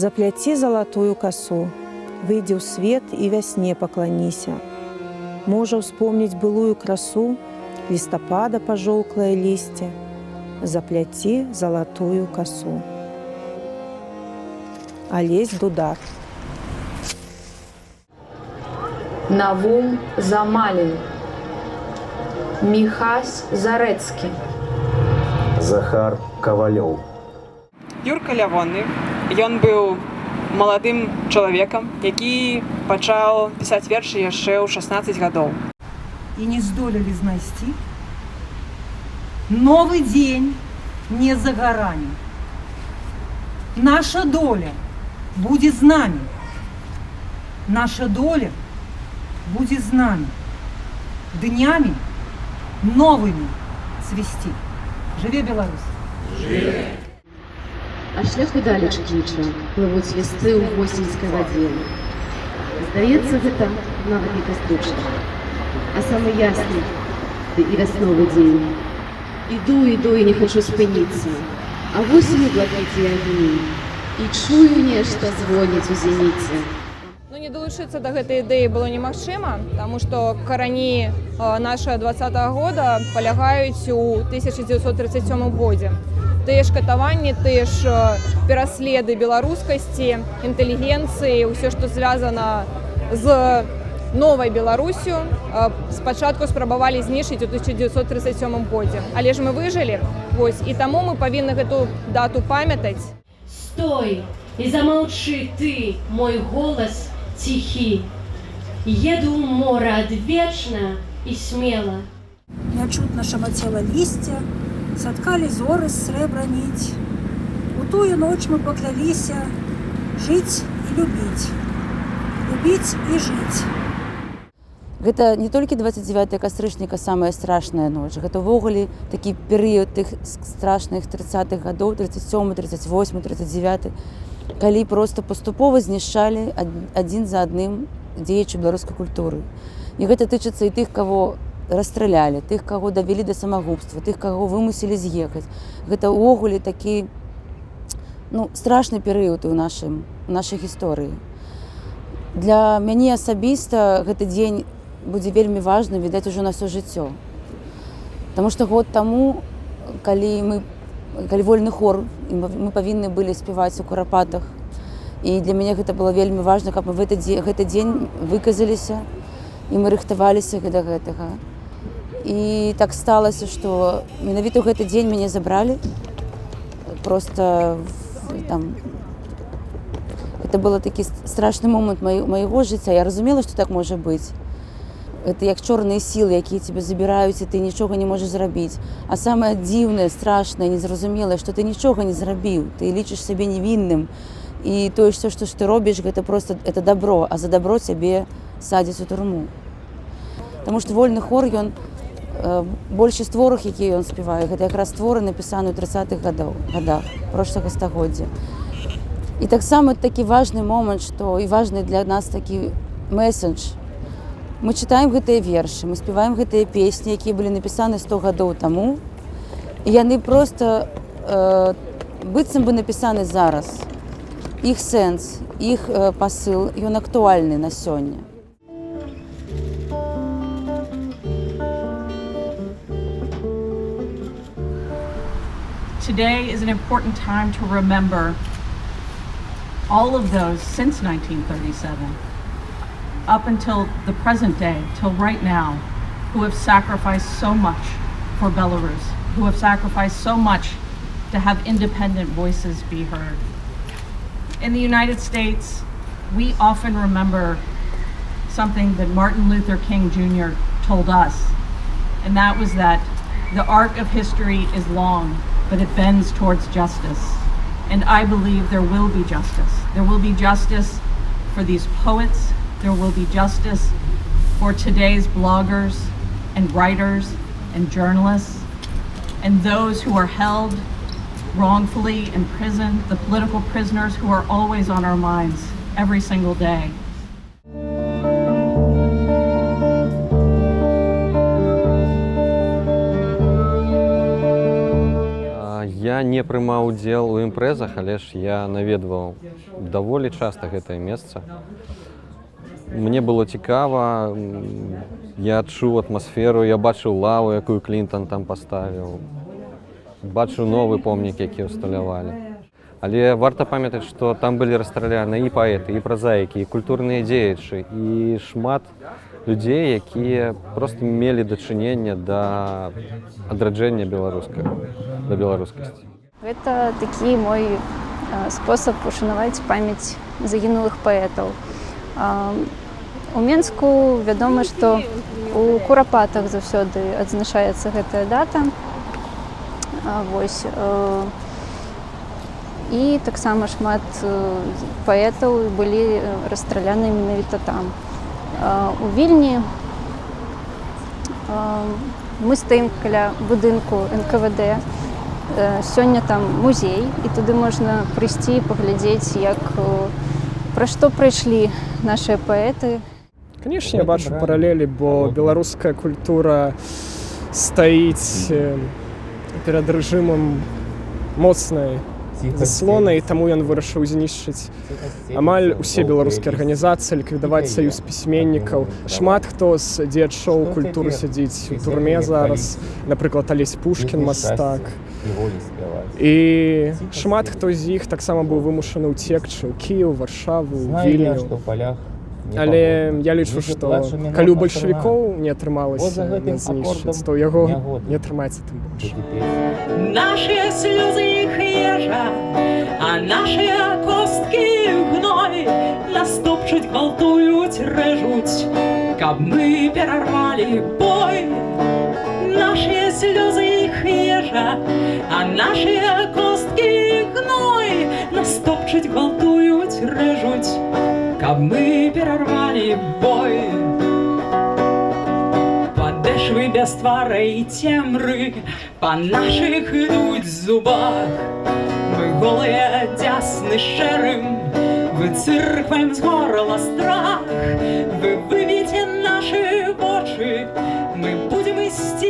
Запляці залатую касу, выйдзі ў свет і вясне пакланіся. Можа ўспомніць былую красу, лістапада пажоўклае лісце, запляці залатую касу. Алесь Дудар. Навум Замалін. Міхась Зарэцкі. Захар Кавалёў. Юрка Лявонны. Ён быў маладым чалавекам, які пачаў пісаць вершы яшчэ ў 16 гадоў. І не здолелі знайсці. Новы дзень не за гарамі. Наша доля будзе з намі. Наша доля будзе з намі. Днямі новымі цвісці. Жыве Беларусь! А шлях удалеч кліча, плывуць лісты ў восеньскай вадзе. Здаецца, гэта нават не кастрычнік, а самы ясны ды і вясновы дзень. Іду, іду і не хачу спыніцца, а восень у блакіце агні, і чую, нешта звоніць у зеніце. Ну, не далучыцца да гэтай ідэі было немагчыма, таму што карані нашага 20-го года палягаюць у 1937 годзе. Тыя ж катаванні, тыя ж пераследы беларускасці, інтэлігенцыі, ўсё, што звязана з новай Беларуссю, спачатку спрабавалі знішчыць у 1937 годзе. Але ж мы выжылі, вось, і таму мы павінны гэту дату памятаць. Стой і замаўчы ты, мой голас ціхі. Еду ў мора адвечна і смела. Нячутна шамацела лісце, саткалі зоры з срэбра ніць. У тую ноч мы пакляліся жыць і любіць, любіць і жыць. Гэта не толькі 29 кастрычніка самая страшная ноч, гэта ўвогуле такі перыяд тых страшных 30-х гадоў, 37, 38, 39, калі проста паступова знішчалі адзін за адным дзеячы беларускай культуры. І гэта тычыцца і тых, каго расстралялі, тых, каго давялі да самагубства, тых, каго вымусілі з'ехаць. Гэта ўвогуле такі, ну, страшны перыяд у нашай гісторыі. Для мяне асабіста гэты дзень будзе вельмі важны, відаць, ужо на ўсё жыццё. Таму што год таму, калі вольны хор, і мы павінны былі спяваць у Курапатах, і для мяне гэта было вельмі важна, каб мы в гэты дзень выказаліся, і мы рыхтаваліся да гэтага. І так сталася, што менавіта ў гэты дзень мяне забралі. Просто там это было такі страшны момант майго жыцця. Я разумела, што так можа быць. Это як чорныя сілы, якія цябе забіраюць, і ты нічога не можаш зрабіць. А самае дзіўнае, страшнае, незразумелае, што ты нічога не зрабіў, ты лічыш сябе невінным. І тое, што ж ты робіш, гэта просто это добро, а за добро цябе садзяць у турму. Таму што вольны хор, ён, большасць творах, якія ён спявае, гэта якраз творы, напісаныя ў 30-х гадах прошлага стагоддзя. І таксама такі важны момант, што і важны для нас такі месседж. Мы чытаем гэтыя вершы, мы спяваем гэтыя песні, якія былі напісаны 100 гадоў таму, і яны просто быццам бы напісаны зараз. Іх сэнс, іх пасыл, ён актуальны на сёння. Today is an important time to remember all of those since 1937, up until the present day, till right now, who have sacrificed so much for Belarus, who have sacrificed so much to have independent voices be heard. In the United States, we often remember something that Martin Luther King Jr. told us, and that was that the arc of history is long, but it bends towards justice. And I believe there will be justice. There will be justice for these poets. There will be justice for today's bloggers and writers and journalists and those who are held wrongfully in prison, the political prisoners who are always on our minds every single day. Я не прымаў удзел у імпрэзах, але ж я наведваў даволі часта гэтае месца. Мне было цікава, я адчуў атмасферу, я бачыў лаву, якую Клінтан там паставіў. Бачыў новы помнік, які ўсталявалі. Але варта памятаць, што там былі расстраляны і паэты, і празаікі, і культурныя дзеячы, і шмат людзей, якія проста мелі дачыненне да адраджэння беларускага, да беларускасці. Гэта такі мой спосаб ушанаваць памяць загінулых паэтаў. У Менску вядома, што у Курапатах заўсёды адзначаецца гэтая дата. Вось, і таксама шмат паэтаў былі расстраляны менавіта там. У Вільні мы стаім каля будынку НКВД. Сёння там музей, і туды можна прыйсці і паглядзець, як пра што прайшлі нашыя паэты. Конечно, я бачу паралелі, бо беларуская культура стаіць перад рэжымам моцнай заслонай, таму ён вырашыў знішчыць амаль усе беларускія арганізацыі, ліквідаваць Саюз пісьменнікаў. Шмат хто з дзеячоў культуры сядзіць у турме зараз, напрыклад, Алесь Пушкін, мастак. І шмат хто з іх таксама быў вымушаны ўцекчы ў Кіеў, Варшаву, Вільню. Але я лічу, што калі ў бальшавікоў не атрымалася нас знішчыць, то ў яго не атрымаецца тым больш. Нашыя слёзы іх ежа, а нашыя косткі гной. Нас топчуць, гвалтуюць, рэжуць, каб мы перарвалі бой. Нашыя слёзы іх ежа, а нашыя косткі гной. Нас топчуць, гвалтуюць, рэжуць, каб мы перарвалі бой. Падэшвы без твара і цемры па нашых ідуць зубах. Мы голыя дзясны шэрым, выцырхваем з горла страх. Вы выб'еце нашы вочы, мы будзем ісці.